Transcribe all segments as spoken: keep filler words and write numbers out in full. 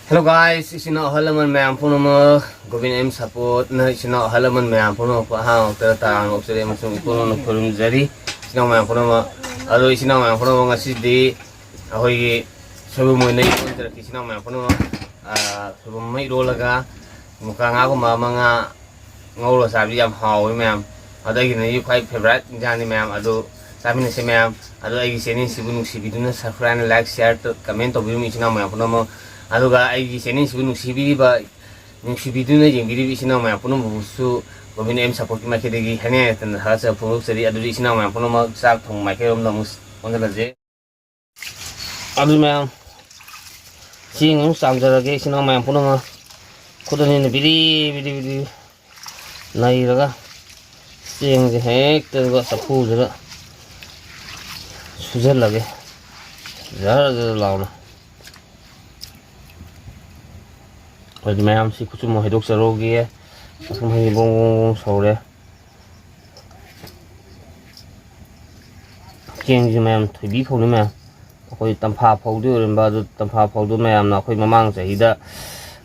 Hello guys, ꯏꯆꯤꯟ ꯏꯅꯥꯎ ꯑꯍꯜ ꯂꯃꯟ ꯃꯌꯥꯝ ꯄꯨꯝꯅꯃꯛ, ꯒꯣꯕꯤꯟ ꯑꯦꯝ ꯁꯄꯣꯔꯠꯅ ꯏꯆꯤꯟ ꯏꯅꯥꯎ ꯑꯍꯜ ꯂꯃꯟ ꯃꯌꯥꯝ ꯄꯨꯝꯅꯃꯛꯄꯨ ꯑꯍꯥꯟꯕ ꯃꯛꯇꯗ ꯇꯔꯥꯝꯅ ꯑꯣꯛꯆꯔꯤ ꯑꯃꯁꯨꯡ ꯏꯄꯨꯡ ꯑꯣꯏꯅ ꯈꯨꯔꯨꯝꯖꯔꯤ꯫ ꯏꯆꯤꯟ ꯏꯅꯥꯎ ꯃꯌꯥꯝ ꯄꯨꯝꯅꯃꯛ, ꯑꯗꯣ ꯏꯆꯤꯟ ꯏꯅꯥꯎ ꯃꯌꯥꯝ ꯄꯨꯝꯅꯃꯛ, ꯉꯁꯤꯗꯤ ꯑꯩꯈꯣꯏꯒꯤ ꯁꯣꯏꯕꯨꯝ ꯑꯣꯏꯅ ꯏꯔꯣꯟꯖꯔꯛꯀꯦ꯫ ꯏꯆꯤꯟ ꯏꯅꯥꯎ ꯃꯌꯥꯝ ꯄꯨꯝꯅꯃꯛ, ꯑꯥ, ꯁꯣꯏꯕꯨꯝ ꯑꯃ ꯏꯔꯣꯜꯂꯒ ꯃꯨꯀꯥ ꯉꯥꯒꯨꯝꯕ ꯑꯃ, ꯉꯥ ꯉꯧꯔ ꯆꯥꯕꯗꯤ ꯌꯥꯝ ꯍꯥꯎꯋꯦ ꯃꯌꯥꯝ꯫ ꯑꯗꯣ ꯑꯩꯒꯤꯅ ꯑꯩꯒꯤ ꯈ꯭ꯋꯥꯏ favourite ꯏꯟꯖꯥꯡꯅꯤ ꯃꯌꯥꯝ꯫ ꯑꯗꯣ ꯆꯥꯃꯤꯟꯅꯁꯦ ꯃꯌꯥꯝ꯫ ꯑꯗꯣ ꯑꯩꯒꯤ channelꯁꯤꯕꯨ ꯅꯨꯡꯁꯤꯕꯤꯗꯨꯅ subscribe, like, share, comment ꯇꯧꯕꯤꯌꯨ ꯏꯆꯤꯟ ꯏꯅꯥꯎ ꯃꯌꯥꯝ ꯄꯨꯝꯅꯃꯛ꯫ ꯑꯗꯨꯒ ꯑꯩꯒꯤ channelꯁꯤꯕꯨ ꯅꯨꯡꯁꯤꯕꯤꯔꯤꯕ, ꯅꯨꯡꯁꯤꯕꯤꯗꯨꯅ ꯌꯦꯡꯕꯤꯔꯤꯕ ꯏꯆꯤꯟ ꯏꯅꯥꯎ ꯃꯌꯥꯝ ꯄꯨꯝꯅꯃꯛꯄꯨꯁꯨ ꯒꯣꯕꯤꯟ ꯑꯦꯝ ꯁꯄꯣꯔꯠꯀꯤ ꯃꯥꯏꯀꯩꯗꯒꯤ ꯍꯥꯏꯅꯤꯡꯉꯥꯏ ꯂꯩꯇꯅ ꯊꯥꯒꯠꯆꯕ ꯐꯣꯡꯗꯣꯛꯆꯔꯤ꯫ ꯑꯗꯨꯗꯤ ꯏꯆꯤꯟ ꯏꯅꯥꯎ ꯃꯌꯥꯝ ꯄꯨꯝꯅꯃꯛ ꯆꯥꯛ ꯊꯣꯡ ꯃꯥꯏꯀꯩꯔꯣꯝꯗ ꯑꯃꯨꯛ ꯑꯣꯟꯁꯤꯜꯂꯁꯦ꯫ ꯑꯗꯨ ꯃꯌꯥꯝ, ꯆꯦꯡ ꯑꯃꯨꯛ ꯆꯥꯝꯖꯔꯒꯦ ꯏꯆꯤꯟ ꯏꯅꯥꯎ ꯃꯌꯥꯝ ꯄꯨꯝꯅꯃꯛ꯫ ꯈꯨꯠ ꯑꯅꯤꯅ ꯕꯤꯗꯤ ꯕꯤꯗꯤ ꯕꯤꯗꯤ ꯅꯩꯔꯒ, ꯆꯦꯡꯁꯦ ꯍꯦꯛꯇ ꯆꯐꯨꯁꯤꯗ ꯁꯨꯖꯜꯂꯒꯦ, ꯖꯔ ꯖꯔ ꯂꯥꯎꯅ꯫ ꯑꯗꯨꯗꯤ ꯃꯌꯥꯝꯁꯤ ꯈꯨꯠꯁꯨꯃꯨꯛ ꯍꯩꯗꯣꯛꯆꯔꯨꯒꯦ꯫ ꯑꯁꯨꯝ ꯍꯩ ꯕꯣꯡ ꯕꯣꯡ ꯕꯣꯡ ꯁꯧꯔꯦ꯫ ꯆꯦꯡꯁꯤ ꯃꯌꯥꯝ ꯊꯣꯏꯕꯤ ꯐꯧꯅꯤ ꯃꯌꯥꯝ꯫ ꯑꯩꯈꯣꯏ ꯇꯝꯐꯥ ꯐꯧꯗꯤ ꯑꯣꯏꯔꯝꯕ, ꯑꯗꯨ ꯇꯝꯐꯥ ꯐꯧꯗꯨ ꯃꯌꯥꯝꯅ ꯑꯩꯈꯣꯏ ꯃꯃꯥꯡ ꯆꯍꯤꯗ,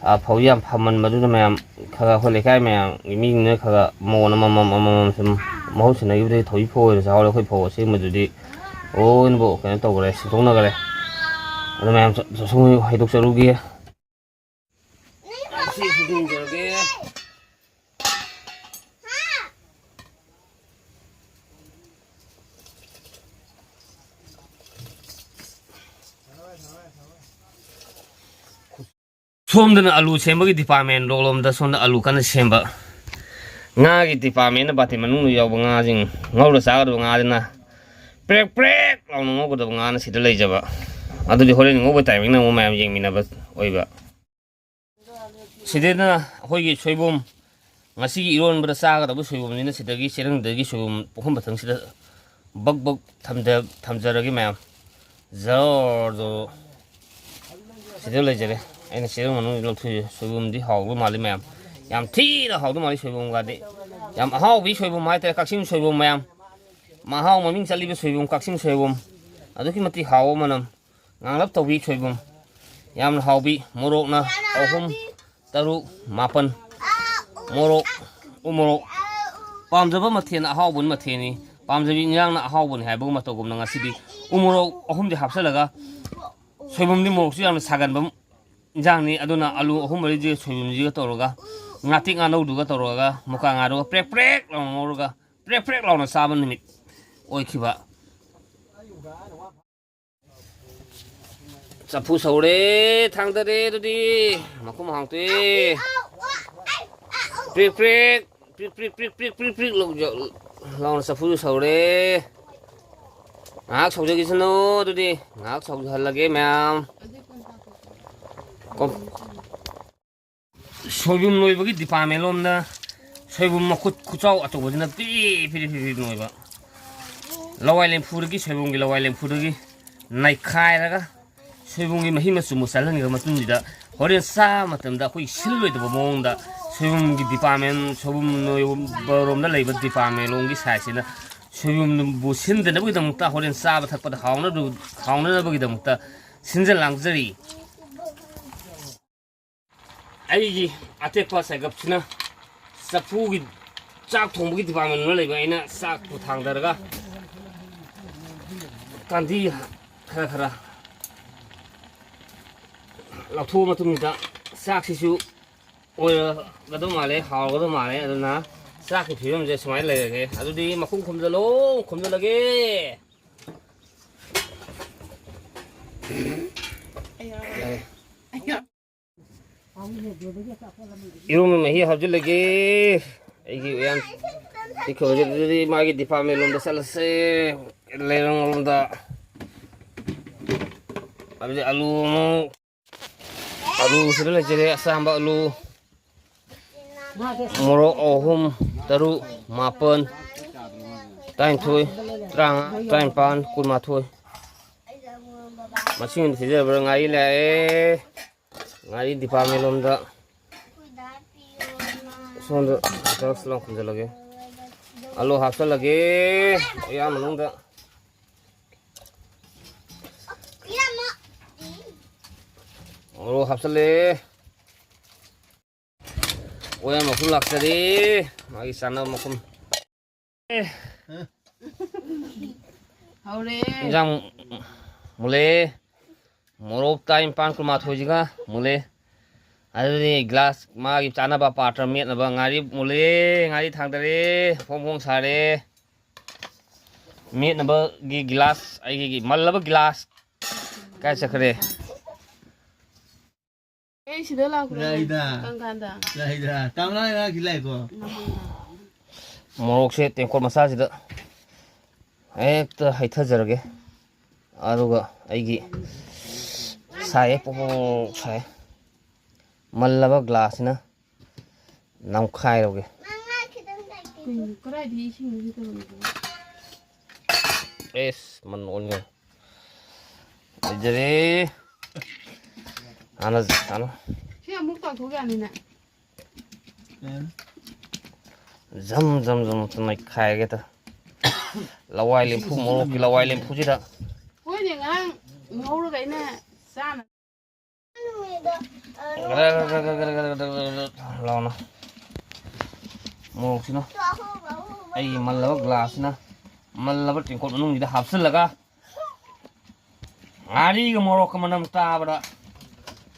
ꯑ, ꯐꯧ ꯌꯥꯝ ꯐꯃꯟꯕꯗꯨꯗ ꯃꯌꯥꯝ ꯈꯔ ꯑꯩꯈꯣꯏ ꯂꯩꯀꯥꯏ ꯃꯌꯥꯝꯒꯤ ꯃꯤꯁꯤꯡꯅ ꯈꯔ ꯈꯔ ꯃꯣꯟ ꯑꯃꯃꯝ ꯑꯃꯃꯝ ꯁꯨꯝ ꯃꯍꯨꯠ ꯁꯤꯟꯅꯈꯤꯕꯗꯒꯤ ꯊꯣꯏꯕꯤ ꯐꯧ ꯑꯣꯏꯅ ꯆꯥꯍꯧꯔꯦ꯫ ꯑꯩꯈꯣꯏ ꯐꯧ ꯑꯁꯦꯡꯕꯗꯨꯗꯤ ꯂꯣꯏꯅꯕꯨ ꯀꯩꯅꯣ ꯇꯧꯈ꯭ꯔꯦ, ꯁꯤꯟꯗꯣꯛꯅꯈ꯭ꯔꯦ꯫ ꯑꯗꯨ ꯃꯌꯥꯝ ꯆ-, ꯆ-, ꯁꯨꯝ ꯍꯩꯗꯣꯛꯆꯔꯨꯒꯦ꯫ ꯁꯤ ꯁꯨꯝ ꯍꯩꯗꯣꯛꯆꯔꯒꯦ꯫ ꯁꯣꯝꯗꯅ ꯑꯂꯨ ꯁꯦꯝꯕꯒꯤ department ꯔꯣꯂꯣꯝꯗ ꯁꯣꯝꯗ ꯑꯂꯨ ꯀꯟꯅ ꯁꯦꯝꯕ꯫ ꯉꯥꯒꯤ departmentꯅ ꯕꯥꯇꯤꯟ ꯃꯅꯨꯡꯗ ꯌꯥꯎꯕ ꯉꯥꯁꯤꯡ, ꯉꯧꯔ ꯆꯥꯒꯗꯕ ꯉꯥꯁꯤꯅ ꯄ꯭ꯔꯦꯛ ꯄ꯭ꯔꯦꯛ ꯂꯥꯎꯅ ꯉꯧꯒꯗꯕ ꯉꯥꯅ ꯁꯤꯗ ꯂꯩꯖꯕ꯫ ꯑꯗꯨꯗꯤ ꯍꯣꯔꯦꯟ ꯉꯧꯕ timingꯅ ꯑꯃꯨꯛ ꯃꯌꯥꯝ ꯌꯦꯡꯃꯤꯟꯅꯕ ꯑꯣꯏꯕ꯫ ꯁꯤꯗꯅ ꯑꯩꯈꯣꯏꯒꯤ ꯁꯣꯏꯕꯨꯝ, ꯉꯁꯤꯒꯤ ꯏꯔꯣꯟꯕꯗ ꯆꯥꯒꯗꯕ ꯁꯣꯏꯕꯨꯝꯁꯤꯅ ꯁꯤꯗꯒꯤ ꯆꯦꯔꯪꯗꯒꯤ ꯁꯣꯏꯕꯨꯝ ꯄꯨꯈꯝ ꯃꯊꯪꯁꯤꯗ ꯕꯛ ꯕꯛ ꯊꯝꯖ-, ꯊꯝꯖꯔꯒꯦ ꯃꯌꯥꯝ꯫ ꯖꯔ ꯖꯔ ꯁꯤꯗ ꯂꯩꯖꯔꯦ꯫ ꯑꯩꯅ ꯆꯦꯔꯪ ꯃꯅꯨꯡꯗ ꯂꯧꯊꯣꯛꯏꯁꯦ꯫ ꯁꯣꯏꯕꯨꯝꯗꯤ ꯍꯥꯎꯗꯧ ꯃꯥꯜꯂꯤ ꯃꯌꯥꯝ, ꯌꯥꯝ ꯊꯤꯅ ꯍꯥꯎꯗꯧ ꯃꯥꯜꯂꯤ ꯁꯣꯏꯕꯨꯝꯒꯗꯤ꯫ ꯌꯥꯝ ꯑꯍꯥꯎꯕꯤ ꯁꯣꯏꯕꯨꯝ ꯍꯥꯏꯇꯥꯔꯦ, ꯀꯛꯆꯤꯡ ꯁꯣꯏꯕꯨꯝ ꯃꯌꯥꯝ꯫ ꯃꯍꯥꯎ ꯃꯃꯤꯡ ꯆꯠꯂꯤꯕ ꯁꯣꯏꯕꯨꯝ, ꯀꯛꯆꯤꯡ ꯁꯣꯏꯕꯨꯝ꯫ ꯑꯗꯨꯛꯀꯤ ꯃꯇꯤꯛ ꯍꯥꯎꯕ ꯃꯅꯝ꯫ ꯉꯥꯡꯂꯞ ꯇꯧꯕꯤ ꯁꯣꯏꯕꯨꯝ꯫ ꯌꯥꯝꯅ ꯍꯥꯎꯕꯤ ꯃꯣꯔꯣꯛꯅ ꯑꯍꯨꯝ, ꯇꯔꯨꯛ, ꯃꯥꯄꯟ꯫ ꯃꯣꯔꯣꯛ, ꯎ ꯃꯣꯔꯣꯛ꯫ ꯄꯥꯝꯖꯕ ꯃꯊꯦꯜꯅ ꯑꯍꯥꯎꯕ ꯃꯊꯦꯜꯅꯤ꯫ ꯄꯥꯝꯖꯕꯤ ꯏꯟꯖꯥꯡꯅ ꯑꯍꯥꯎꯕꯅꯤ ꯍꯥꯏꯕꯒꯨꯝ ꯃꯇꯧꯒꯨꯝꯅ ꯉꯁꯤꯗꯤ ꯎ ꯃꯣꯔꯣꯛ ꯑꯍꯨꯝꯗꯤ ꯍꯥꯞꯆꯤꯜꯂꯒ, ꯁꯣꯏꯕꯨꯝꯗꯤ ꯃꯣꯔꯣꯛꯁꯨ ꯌꯥꯝꯅ ꯁꯥꯒꯟꯕ ꯏꯟꯖꯥꯡꯅꯤ꯫ ꯑꯗꯨꯅ ꯑꯂꯨ ꯑꯍꯨꯝ ꯃꯔꯤꯁꯦ ꯁꯣꯏꯕꯨꯝꯁꯤꯒ ꯇꯧꯔꯒ, ꯉꯥꯇꯦꯛ ꯉꯥꯅꯧꯗꯨꯒ ꯇꯧꯔꯒ, ꯃꯨꯀꯥ ꯉꯥꯗꯨꯒ ꯄ꯭ꯔꯦꯛ ꯄ꯭ꯔꯦꯛ ꯂꯥꯎꯅ ꯉꯧꯔꯒ, ꯄ꯭ꯔꯦꯛ ꯄ꯭ꯔꯦꯛ ꯂꯥꯎꯅ ꯆꯥꯕ ꯅꯨꯃꯤꯠ ꯑꯣꯏꯈꯤꯕ꯫ ꯆꯐꯨ ꯁꯧꯔꯦ, ꯊꯥꯡꯗꯔꯦ꯫ ꯑꯗꯨꯗꯤ ꯃꯈꯨꯝ ꯍꯥꯡꯇꯣꯛꯑꯦ꯫ ꯄ꯭ꯔꯤꯛ ꯄ꯭ꯔꯤꯛ, ꯄ꯭ꯔꯤꯛ ꯄ꯭ꯔꯤꯛ, ꯄ꯭ꯔꯤꯛ ꯄ꯭ꯔꯤꯛ, ꯄ꯭ꯔꯤꯛ ꯄ꯭ꯔꯤꯛ ꯂꯧ-, ꯂꯥꯎꯅ ꯆꯐꯨꯁꯨ ꯁꯧꯔꯦ꯫ ꯉꯥꯏꯍꯥꯛ ꯁꯧꯖꯈꯤꯁꯅꯨ꯫ ꯑꯗꯨꯗꯤ ꯉꯥꯏꯍꯥꯛ ꯁꯧꯖꯍꯜꯂꯒꯦ ꯃꯌꯥꯝ꯫ ꯀꯣꯝ-, ꯁꯣꯏꯕꯨꯝ ꯅꯣꯏꯕꯒꯤ department ꯂꯣꯝꯗ ꯁꯣꯏꯕꯨꯝ ꯃꯈꯨꯠ ꯈꯨꯆꯥꯎ ꯑꯆꯧꯕꯁꯤꯅ ꯄꯤꯔꯤ ꯄꯤꯔꯤ ꯄꯤꯔꯤ ꯅꯣꯏꯕ꯫ ꯂꯋꯥꯏ ꯂꯦꯝꯐꯨꯗꯒꯤ, ꯁꯣꯏꯕꯨꯝꯒꯤ ꯂꯋꯥꯏ ꯂꯦꯝꯐꯨꯗꯒꯤ ꯅꯩꯈꯥꯏꯔꯒ ꯁꯣꯏꯕꯨꯝꯒꯤ ꯃꯍꯤ ꯃꯆꯨꯝꯕꯨ ꯆꯠꯍꯟꯈ꯭ꯔ ꯃꯇꯨꯡꯁꯤꯗ, ꯍꯣꯔꯦꯟ ꯆꯥꯕ ꯃꯇꯝꯗ ꯑꯩꯈꯣꯏ ꯁꯤꯜꯂꯣꯏꯗꯕ ꯃꯑꯣꯡꯗ ꯁꯣꯏꯕꯨꯝꯒꯤ department, ꯁꯣꯏꯕꯨꯝ ꯅꯣꯏꯕꯔꯣꯝꯗ ꯂꯩꯕ department ꯂꯣꯝꯒꯤ side ꯁꯤꯅ ꯁꯣꯏꯕꯨꯝꯕꯨ ꯁꯤꯟꯗꯅꯕꯒꯤꯗꯃꯛꯇ, ꯍꯣꯔꯦꯟ ꯆꯥꯕ ꯊꯛꯄꯗ ꯍꯥꯎꯅ-, ꯍꯥꯎꯅꯅꯕꯒꯤꯗꯃꯛꯇ ꯁꯤꯟꯖ ꯂꯥꯡꯖꯔꯤ꯫ ꯑꯩꯒꯤ ꯑꯇꯦꯛꯄ ꯆꯥꯏꯒꯞꯁꯤꯅ ꯆꯐꯨꯒꯤ ꯆꯥꯛ ꯊꯣꯡꯕꯒꯤ department ꯂꯣꯝꯗ ꯂꯩꯕ꯫ ꯑꯩꯅ ꯆꯥꯛꯄꯨ ꯊꯥꯡꯗꯔꯒ ꯀꯥꯟꯗꯤ ꯈꯔ ꯈꯔ ꯂꯧꯊꯣꯛꯑ ꯃꯇꯨꯡꯗ ꯆꯥꯛꯁꯤꯁꯨ ꯑꯣꯏꯔꯒꯗꯧ ꯃꯥꯜꯂꯦ, ꯍꯥꯎꯔꯒꯗꯧ ꯃꯥꯜꯂꯦ꯫ ꯑꯗꯨꯅ ꯆꯥꯛꯀꯤ ꯐꯤꯕꯝꯁꯦ ꯁꯨꯃꯥꯏꯅ ꯂꯩꯔꯒꯦ꯫ ꯑꯗꯨꯗꯤ ꯃꯈꯨꯝ ꯈꯨꯝꯖꯤꯜꯂꯣ, ꯈꯨꯝꯖꯤꯜꯂꯒꯦ꯫ ꯏꯔꯣꯝꯕ ꯃꯍꯤ ꯍꯥꯞꯆꯤꯜꯂꯒꯦ꯫ ꯑꯩꯒꯤ ꯎꯌꯥꯟ ꯇꯤꯛꯈꯠꯂꯁꯦ꯫ ꯑꯗꯨꯗꯤ ꯃꯥꯒꯤ department ꯂꯣꯝꯗ ꯆꯠꯂꯁꯦ꯫ ꯂꯩꯔꯪ ꯂꯣꯝꯗ꯫ ꯑꯗꯨꯗꯤ ꯑꯂꯨ ꯑꯃꯨꯛ, ꯑꯂꯨ ꯁꯤꯗ ꯂꯩꯖꯔꯦ꯫ ꯑꯁꯥꯡꯕ ꯑꯂꯨ꯫ ꯃꯣꯔꯣꯛ ꯑꯍꯨꯝ, ꯇꯔꯨꯛ, ꯃꯥꯄꯟ, ꯇꯔꯥꯅꯤꯊꯣꯏ, ꯇꯔꯥꯃꯉꯥ, ꯇꯔꯥꯅꯤꯄꯥꯟ, ꯀꯨꯟꯃꯥꯊꯣꯏ꯫ ꯃꯁꯤꯡ ꯊꯤꯖꯕ꯭ꯔꯥ? ꯉꯥꯔꯤ ꯂꯥꯛꯑꯦ꯫ ꯉꯥꯔꯤ department ꯂꯣꯝꯗ ꯁꯣꯝꯗ ꯗ꯭ꯔꯛꯁ ꯂꯥꯎ ꯈꯨꯝꯖꯤꯜꯂꯒꯦ꯫ ꯑꯂꯨ ꯍꯥꯞꯆꯤꯜꯂꯒꯦ ꯎꯌꯥꯟ ꯃꯅꯨꯡꯗ꯫ ꯃꯣꯔꯣꯛ ꯍꯥꯞꯆꯜꯂꯦ꯫ ꯑꯣꯏꯜ ꯃꯈꯨꯝ ꯂꯥꯛꯆꯔꯦ꯫ ꯃꯥꯒꯤ ꯆꯥꯅꯕ ꯃꯈꯨꯝ꯫ ꯑꯦ꯫ ꯍꯧꯔꯦ꯫ ꯏꯟꯖꯥꯡ ꯃꯨꯜꯂꯦ꯫ ꯃꯣꯔꯣꯛ ꯇꯥꯏꯝ ꯄꯥꯟ ꯀꯨꯟꯃꯥꯊꯣꯏꯁꯤꯒ ꯃꯨꯜꯂꯦ꯫ ꯑꯗꯨꯗꯤ ꯒ꯭ꯂꯥꯁ ꯃꯥꯒꯤ ꯆꯥꯅꯕ ꯄꯥꯇ꯭ꯔ ꯃꯦꯠꯅꯕ ꯉꯥꯔꯤ ꯃꯨꯜꯂꯦ꯫ ꯉꯥꯔꯤ ꯊꯥꯡꯗꯔꯦ꯫ ꯐꯣꯡ ꯐꯣꯡ ꯁꯥꯔꯦ꯫ ꯃꯦꯠꯅꯕꯒꯤ ꯒꯤꯂꯥꯁ, ꯑꯩꯒꯤ ꯃꯜꯂꯕ ꯒꯤꯂꯥꯁ ꯀꯥꯏ ꯆꯠꯈ꯭ꯔꯦ? ꯑꯩ ꯁꯤꯗ ꯂꯥꯛꯄ꯭ꯔꯣ? ꯂꯥꯛꯏꯗ꯫ ꯀꯔꯝ ꯀꯥꯟꯗ? ꯂꯥꯛꯏꯗ꯫ ꯇꯥꯡ ꯃꯉꯥ ꯉꯔꯥꯡ ꯁꯤ ꯂꯥꯛꯏꯀꯣ꯫ ꯃꯣꯔꯣꯛꯁꯦ ꯇꯦꯡꯀꯣꯠ ꯃꯆꯥꯁꯤꯗ ꯍꯦꯛꯇ ꯍꯩꯊꯖꯔꯒꯦ꯫ ꯑꯗꯨꯒ ꯑꯩꯒꯤ ꯁꯥꯏꯌꯦ, ꯄꯣꯛ ꯄꯣꯛ ꯄꯣꯛ ꯁꯥꯏ꯫ ꯃꯜꯂꯕ ꯒ꯭ꯂꯥꯁꯁꯤꯅ ꯅꯝꯈꯥꯏꯔꯒꯦ꯫ ꯀꯩꯅꯣ, ꯀꯗꯥꯏꯗꯒꯤ ꯏꯁꯤꯡꯅꯣ ꯁꯤ ꯇꯧꯔꯤꯗꯨꯕꯣ? ꯑꯦꯁ, ꯃꯟ ꯑꯣꯟꯈ꯭ꯔꯦ꯫ ꯂꯩꯖꯔꯦ꯫ ꯍꯥꯟꯅ, ꯍꯥꯟꯅ꯫ ꯁꯤ ꯑꯃꯨꯛ ꯇꯧꯊꯣꯛ ꯌꯥꯅꯤꯅꯦ꯫ ꯖꯝ, ꯖꯝ, ꯖꯝ ꯅꯩꯈꯥꯏꯔꯒꯦ ꯇ꯫ ꯂꯋꯥꯏ ꯂꯦꯝꯐꯨ, ꯃꯣꯔꯣꯛꯀꯤ ꯂꯋꯥꯏ ꯂꯦꯝꯐꯨꯁꯤꯗ꯫ ꯍꯣꯏꯅꯦ, ꯉꯔꯥꯡ ꯉꯧꯔꯒ ꯑꯩꯅ ꯆꯥꯅ ꯒꯔ ꯒꯔ ꯒꯔ ꯂꯥꯎꯅ꯫ ꯃꯣꯔꯣꯛꯁꯤꯅ ꯑꯩꯒꯤ ꯃꯜꯂꯕ ꯒ꯭ꯂꯥꯁꯁꯤꯅ ꯃꯜꯂꯕ ꯇꯦꯡꯀꯣꯠ ꯃꯅꯨꯡꯁꯤꯗ ꯍꯥꯞꯆꯤꯜꯂꯒ ꯉꯥꯔꯤꯒ ꯃꯣꯔꯣꯛꯀ ꯃꯅꯝ ꯇꯥꯕꯗ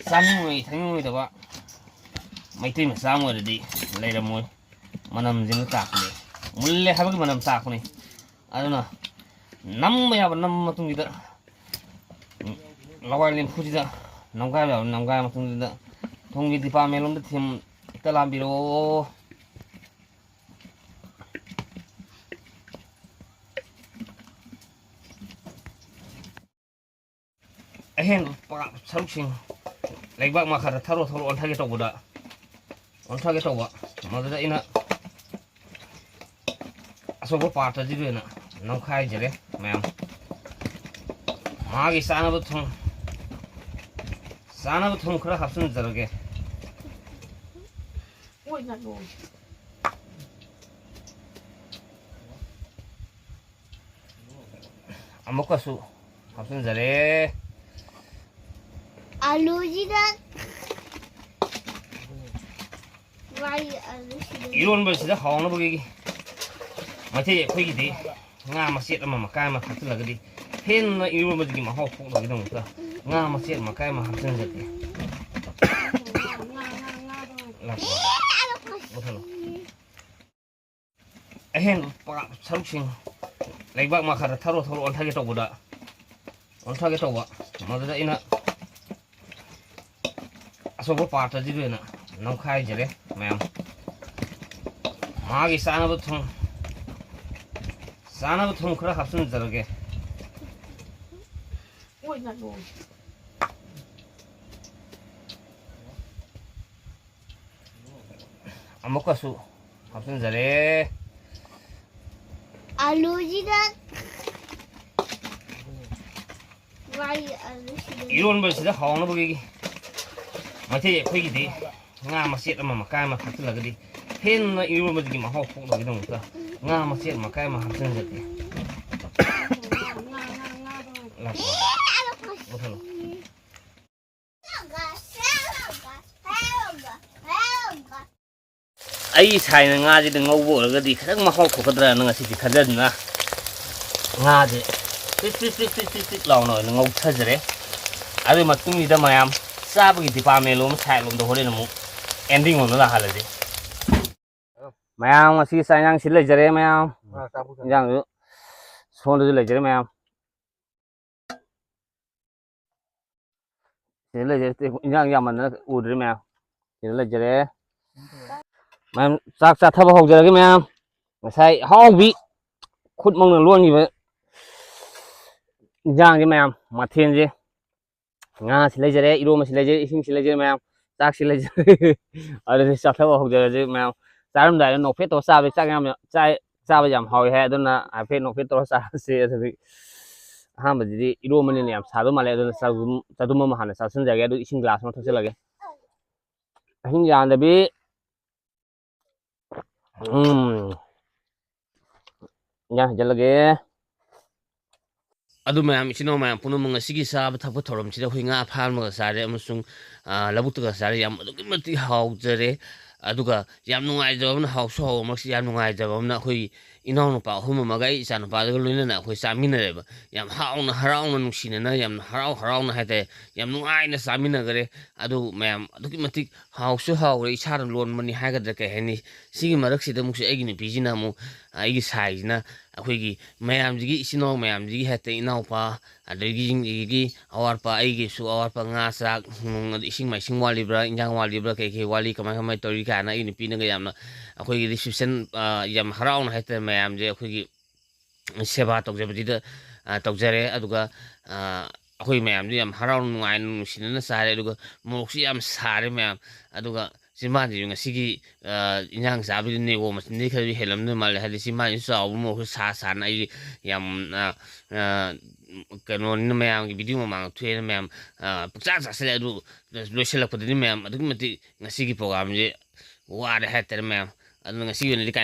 ꯆꯥꯅꯤꯡꯉꯣꯏ ꯊꯛꯅꯤꯡꯉꯣꯏꯗꯕ ꯃꯩꯇꯩ ꯃꯆꯥ ꯑꯃ ꯑꯣꯏꯔꯗꯤ ꯂꯩꯔꯝꯃꯣꯏ꯫ ꯃꯅꯝꯁꯤꯅ ꯇꯥꯛꯄꯅꯦ꯫ ꯃꯨꯜꯂꯦ ꯍꯥꯏꯕꯒꯤ ꯃꯅꯝ ꯇꯥꯛꯄꯅꯤ꯫ ꯑꯗꯨꯅ ꯅꯝꯕ ꯌꯥꯕ ꯅꯝꯕ ꯃꯇꯨꯡꯁꯤꯗ ꯂꯋꯥꯏ ꯂꯦꯝꯐꯨꯁꯤꯗ ꯅꯝꯒꯥꯏꯕ ꯌꯥꯕ ꯅꯝꯒꯥꯏꯕ ꯃꯇꯨꯡꯁꯤꯗ ꯊꯨꯝꯒꯤ department ꯂꯣꯝꯗ ꯊꯤꯝ ꯍꯦꯛꯇ ꯂꯥꯝꯕꯤꯔꯛꯑꯣ꯫ ꯑꯍꯦꯟꯕ ꯄꯥ-, ꯁꯔꯨꯛꯁꯤꯡ ꯂꯩꯕꯥꯛ ꯃꯈꯥꯗ ꯊꯔꯣ ꯊꯔꯣ ꯑꯣꯟꯊꯒꯦ ꯇꯧꯕꯗ, ꯑꯣꯟꯊꯒꯦ ꯇꯧꯕ, ꯃꯗꯨꯗ ꯑꯩꯅ ꯑꯆꯧꯕ ꯄꯥꯇ꯭ꯔꯁꯤꯗ ꯑꯣꯏꯅ ꯅꯝꯈꯥꯏꯖꯔꯦ ꯃꯌꯥꯝ꯫ ꯃꯥꯒꯤ ꯆꯥꯅꯕ ꯊꯨꯝ, ꯆꯥꯅꯕ ꯊꯨꯝ ꯈꯔ ꯍꯥꯞꯆꯤꯟꯖꯔꯒꯦ꯫ ꯑꯣꯏ ꯉꯥꯛꯂꯣ꯫ ꯑꯃꯨꯛꯀꯁꯨ ꯍꯥꯞꯆꯤꯟꯖꯔꯦ꯫ ꯑꯂꯨꯁꯤꯒ ꯃꯥꯒꯤ ꯑꯂꯨꯁꯤꯒ ꯏꯔꯣꯟꯕꯁꯤꯗ ꯍꯥꯎꯅꯕꯒꯤ ꯃꯩꯇꯩ ꯑꯩꯈꯣꯏꯒꯤꯗꯤ ꯉꯥ ꯃꯆꯦꯠ ꯑꯃ ꯃꯀꯥꯏ ꯑꯃ ꯊꯥꯛꯆꯤꯜꯂꯒꯗꯤ ꯍꯦꯟꯅ ꯏꯔꯣꯟꯕꯁꯤꯒꯤ ꯃꯍꯥꯎ ꯊꯣꯛꯅꯕꯒꯤꯗꯃꯛꯇ ꯉꯥ ꯃꯆꯦꯠ ꯃꯀꯥꯏ ꯑꯃ ꯍꯥꯞꯆꯤꯟꯖꯒꯦ꯫ ꯂꯥꯛꯄ꯫ ꯃꯨꯊꯠꯂꯣ꯫ ꯑꯍꯦꯟꯕ ꯄꯥ-, ꯁꯔꯨꯛꯁꯤꯡ ꯂꯩꯕꯥꯛ ꯃꯈꯥꯗ ꯊꯔꯣ ꯊꯔꯣ ꯑꯣꯟꯊꯒꯦ ꯇꯧꯕꯗ, ꯑꯣꯟꯊꯒꯦ ꯇꯧꯕ, ꯃꯗꯨꯗ ꯑꯩꯅ ꯑꯆꯧꯕ ꯄꯥꯇ꯭ꯔꯁꯤꯗ ꯑꯣꯏꯅ ꯅꯝꯈꯥꯏꯖꯔꯦ ꯃꯌꯥꯝ꯫ ꯃꯥꯒꯤ ꯆꯥꯅꯕ ꯊꯨꯝ, ꯆꯥꯅꯕ ꯊꯨꯝ ꯈꯔ ꯍꯥꯞꯆꯤꯟꯖꯔꯒꯦ꯫ ꯑꯃꯨꯛꯀꯁꯨ ꯍꯥꯞꯆꯤꯟꯖꯔꯦ꯫ ꯑꯂꯨꯁꯤꯒ ꯃꯥꯒꯤ ꯑꯂꯨꯁꯤꯒ ꯏꯔꯣꯟꯕꯁꯤꯗ ꯍꯥꯎꯅꯕꯒꯤ ꯃꯩꯇꯩ ꯑꯩꯈꯣꯏꯒꯤꯗꯤ ꯉꯥ ꯃꯆꯦꯠ ꯑꯃ ꯃꯀꯥꯏ ꯑꯃ ꯊꯥꯛꯆꯤꯜꯂꯒꯗꯤ ꯍꯦꯟꯅ ꯏꯔꯣꯟꯕꯁꯤꯒꯤ ꯃꯍꯥꯎ ꯊꯣꯛꯅꯕꯒꯤꯗꯃꯛꯇ ꯉꯥ ꯃꯆꯦꯠ ꯃꯀꯥꯏ ꯑꯃ ꯍꯥꯞꯆꯤꯟꯖꯒꯦ꯫ ꯂꯥꯛꯄ꯫ ꯃꯨꯊꯠꯂꯣ꯫ ꯑꯩ ꯁꯥꯏꯅ ꯉꯥꯁꯤꯗ ꯉꯧꯕ ꯑꯣꯏꯔꯒꯗꯤ ꯈꯤꯇꯪ ꯃꯍꯥꯎ ꯊꯣꯛꯀꯗ꯭ꯔꯥꯅ ꯉꯁꯤꯗꯤ ꯈꯟꯖꯗꯨꯅ ꯉꯥꯁꯦ ꯄꯤꯠ ꯄꯤꯠ ꯄꯤꯠ ꯄꯤꯠ ꯄꯤꯠ ꯄꯤꯠ ꯂꯥꯎꯅ ꯑꯣꯏꯅ ꯉꯧꯊꯖꯔꯦ꯫ ꯑꯗꯨꯒꯤ ꯃꯇꯨꯡꯁꯤꯗ ꯃꯌꯥꯝ ꯆꯥꯕꯒꯤ ꯗꯤꯄꯥꯔꯠꯃꯦꯟ ꯂꯣꯝ ꯁꯥꯏꯠ ꯂꯣꯝꯗ ꯍꯣꯔꯦꯟ ꯑꯃꯨꯛ ꯑꯦꯟꯗꯤꯡ ꯂꯣꯝꯗ ꯂꯥꯛꯍꯜꯂꯁꯤ꯫ ꯃꯌꯥꯝ ꯉꯁꯤ ꯆꯥꯛ ꯏꯟꯁꯥꯡ ꯁꯤ ꯂꯩꯖꯔꯦ ꯃꯌꯥꯝ꯫ ꯏꯟꯁꯥꯡꯁꯨ ꯁꯣꯝꯗꯁꯨ ꯂꯩꯖꯔꯦ ꯃꯌꯥꯝ꯫ ꯁꯤꯗ ꯂꯩꯖꯔꯦ, ꯏꯟꯖꯥꯡ ꯌꯥꯝꯃꯟꯗꯅ ꯎꯗ꯭ꯔꯦ ꯃꯌꯥꯝ꯫ ꯁꯤꯗ ꯂꯩꯖꯔꯦ꯫ ꯃꯌꯥꯝ ꯆꯥꯛ ꯆꯥꯊꯕ ꯍꯧꯖꯔꯒꯦ ꯃꯌꯥꯝ꯫ ꯉꯁꯥꯏ ꯑꯍꯥꯎꯕꯤ ꯈꯨꯠꯃꯛꯅ ꯂꯣꯟꯈꯤꯕ ꯏꯟꯖꯥꯡꯁꯦ ꯃꯌꯥꯝ, ꯃꯊꯦꯜꯁꯦ꯫ ꯉꯥꯁꯤ ꯂꯩꯖꯔꯦ, ꯏꯔꯣꯝꯕꯁꯤ ꯂꯩꯖꯔꯦ, ꯏꯁꯤꯡꯁꯤ ꯂꯩꯖꯔꯦ ꯃꯌꯥꯝ, ꯆꯥꯛꯁꯤ ꯂꯩꯖꯔꯦ꯫ ꯑꯗꯨꯗꯤ ꯆꯥꯊꯕ ꯍꯧꯖꯔꯁꯤ ꯃꯌꯥꯝ꯫ ꯆꯥꯔꯝꯗꯥꯏꯗ ꯅꯣꯛꯐꯦꯠ ꯇꯧꯔ ꯆꯥꯕ, ꯆꯥꯛ ꯌꯥꯝ ꯆꯥꯏ, ꯆꯥꯕ ꯌꯥꯝ ꯍꯥꯎꯋꯤ ꯍꯥꯏ, ꯑꯗꯨꯅ ꯍꯥꯏꯐꯦꯠ ꯅꯣꯛꯐꯦꯠ ꯇꯧꯔ ꯆꯥꯔꯁꯤ꯫ ꯑꯗꯨꯗꯤ ꯑꯍꯥꯟꯕꯗꯗꯤ ꯏꯔꯣꯝꯕꯅꯤꯅ ꯌꯥꯝ ꯁꯥꯗꯧ ꯃꯥꯜꯂꯦ, ꯑꯗꯨꯅ ꯆꯗꯨꯝ, ꯆꯗꯨꯝ ꯑꯃ ꯍꯥꯟꯅ ꯆꯥꯁꯤꯟꯖꯒꯦ, ꯑꯗꯨ ꯏꯁꯤꯡ ꯒ꯭ꯂꯥꯁ ꯑꯃ ꯊꯛꯆꯜꯂꯒꯦ꯫ ꯑꯍꯤꯡ ꯌꯥꯝꯗꯕꯤ꯫ ꯎꯝ꯫ ꯏꯟꯖꯥꯡ ꯍꯩꯖꯤꯜꯂꯒꯦ꯫ ꯑꯗꯨ ꯃꯌꯥꯝ, ꯏꯆꯤꯟ ꯏꯅꯥꯎ ꯃꯌꯥꯝ ꯄꯨꯝꯅꯃꯛ, ꯉꯁꯤꯒꯤ ꯆꯥꯕ ꯊꯛꯄ ꯊꯧꯔꯝꯁꯤꯗ ꯑꯩꯈꯣꯏ ꯉꯥ ꯐꯥꯔꯝꯂꯒ ꯆꯥꯔꯦ ꯑꯃꯁꯨꯡ, ꯑ, ꯂꯧꯕꯨꯛꯇꯒ ꯆꯥꯔꯦ꯫ ꯌꯥꯝ ꯑꯗꯨꯛꯀꯤ ꯃꯇꯤꯛ ꯍꯥꯎꯖꯔꯦ꯫ ꯑꯗꯨꯒ ꯌꯥꯝ ꯅꯨꯡꯉꯥꯏꯖꯕ ꯑꯃꯅ, ꯍꯥꯎꯁꯨ ꯍꯥꯎꯕ ꯃꯔꯛꯁꯤ, ꯌꯥꯝ ꯅꯨꯡꯉꯥꯏꯖꯕ ꯑꯃꯅ, ꯑꯩꯈꯣꯏ ꯏꯅꯥꯎꯅꯨꯄꯥ ꯑꯍꯨꯝ ꯑꯃꯒ ꯑꯩ ꯏꯆꯥꯅꯨꯄꯥꯗꯨꯒ ꯂꯣꯏꯅꯅ ꯑꯩꯈꯣꯏ ꯆꯥꯃꯤꯟꯅꯔꯦꯕ꯫ ꯌꯥꯝ ꯍꯔꯥꯎꯅ, ꯍꯔꯥꯎꯅ, ꯅꯨꯡꯁꯤꯅꯅ, ꯌꯥꯝ ꯍꯔꯥꯎ ꯍꯔꯥꯎꯅ ꯍꯥꯏꯇꯥꯔꯦ, ꯌꯥꯝ ꯅꯨꯡꯉꯥꯏꯅ ꯆꯥꯃꯤꯟꯅꯈꯔꯦ꯫ ꯑꯗꯨ ꯃꯌꯥꯝ ꯑꯗꯨꯛꯀꯤ ꯃꯇꯤꯛ ꯍꯥꯎꯁꯨ ꯍꯥꯎꯔꯦ, ꯏꯁꯥꯅ ꯂꯣꯟꯕꯅꯤ ꯍꯥꯏꯒꯗ꯭ꯔꯥ ꯀꯩ ꯍꯥꯏꯅꯤ꯫ ꯁꯤꯒꯤ ꯃꯔꯛꯁꯤꯗ ꯑꯃꯨꯛꯁꯨ ꯑꯩꯒꯤ ꯅꯨꯄꯤꯁꯤꯅ ꯑꯃꯨꯛ, ꯑꯩꯒꯤ ꯁꯥꯏꯁꯤꯅ ꯑꯩꯈꯣꯏꯒꯤ ꯃꯌꯥꯝꯁꯤꯒꯤ, ꯏꯆꯤꯟ ꯏꯅꯥꯎ ꯃꯌꯥꯝꯁꯤꯒꯤ ꯍꯦꯛꯇ ꯏꯅꯥꯎꯄꯥ, ꯑꯗꯒꯤ ꯌꯤꯡꯒꯤꯒꯤ ꯑꯋꯥꯠꯄ, ꯑꯩꯒꯤꯁꯨ ꯑꯋꯥꯠꯄ, ꯉꯥ ꯆꯥꯛ, ꯅꯨꯡ, ꯑꯗ ꯏꯁꯤꯡ ꯃꯥꯏꯁꯤꯡ ꯋꯥꯠꯂꯤꯕ꯭ꯔꯥ, ꯏꯟꯖꯥꯡ ꯋꯥꯠꯂꯤꯕ꯭ꯔꯥ, ꯀꯩ ꯀꯩ ꯋꯥꯠꯂꯤ, ꯀꯃꯥꯏ ꯀꯃꯥꯏ ꯇꯧꯔꯤ ꯀꯥꯏꯅ ꯑꯩꯒꯤ ꯅꯨꯄꯤꯅꯒ ꯌꯥꯝꯅ ꯑꯩꯈꯣꯏꯒꯤ reception, ꯑ, ꯌꯥꯝ ꯍꯔꯥꯎꯅ ꯍꯥꯏꯇꯥꯔꯦ, ꯃꯌꯥꯝꯁꯦ ꯑꯩꯈꯣꯏꯒꯤ ꯁꯦꯕꯥ ꯇꯧꯖꯕꯁꯤꯗ, ꯑ, ꯇꯧꯖꯔꯦ꯫ ꯑꯗꯨꯒ, ꯑ, ꯑꯩꯈꯣꯏ ꯃꯌꯥꯝꯁꯨ ꯌꯥꯝ ꯍꯔꯥꯎꯅ, ꯅꯨꯡꯉꯥꯏꯅ, ꯅꯨꯡꯁꯤꯅꯅ ꯆꯥꯔꯦ꯫ ꯑꯗꯨꯒ ꯃꯣꯔꯣꯛꯁꯨ ꯌꯥꯝ ꯁꯥꯔꯦ ꯃꯌꯥꯝ꯫ ꯑꯗꯨꯒ ꯆꯤꯝꯕꯥꯟꯁꯤꯁꯨ ꯉꯁꯤꯒꯤ, ꯑ, ꯏꯟꯖꯥꯡ ꯆꯥꯕꯗꯤ ꯅꯦꯒꯣ ꯃꯆꯤꯟꯗꯒꯤ ꯈꯔꯗꯤ ꯍꯦꯜꯂꯝꯗꯣꯏ ꯃꯥꯜꯂꯦ, ꯍꯥꯏꯗꯤ ꯆꯤꯝꯕꯥꯟꯁꯤ ꯆꯥꯎꯕ, ꯃꯣꯔꯣꯛꯁꯨ ꯁꯥ ꯁꯥꯅ ꯑꯩ ꯌꯥꯝ, ꯑ, ꯑ, ꯀꯩꯅꯣꯅꯤꯅ, ꯃꯌꯥꯝꯒꯤ video ꯃꯃꯥꯡꯗ ꯊꯣꯛꯑꯦꯅ ꯃꯌꯥꯝ, ꯑ, ꯄꯨꯛꯆꯥ ꯆꯥꯁꯤꯜꯂꯦ꯫ ꯑꯗꯨ ꯂꯣꯏꯁꯤꯜꯂꯛꯄꯗꯗꯤ ꯃꯌꯥꯝ ꯑꯗꯨꯛꯀꯤ ꯃꯇꯤꯛ ꯉꯁꯤꯒꯤ programꯁꯦ ꯋꯥꯔꯦ ꯍꯥꯏꯇꯥꯔꯦ ꯃꯌꯥꯝ꯫ ꯑꯗꯨꯅ ꯉꯁꯤꯒꯤ ꯑꯣꯏꯅꯗꯤ ꯀꯥꯏꯅ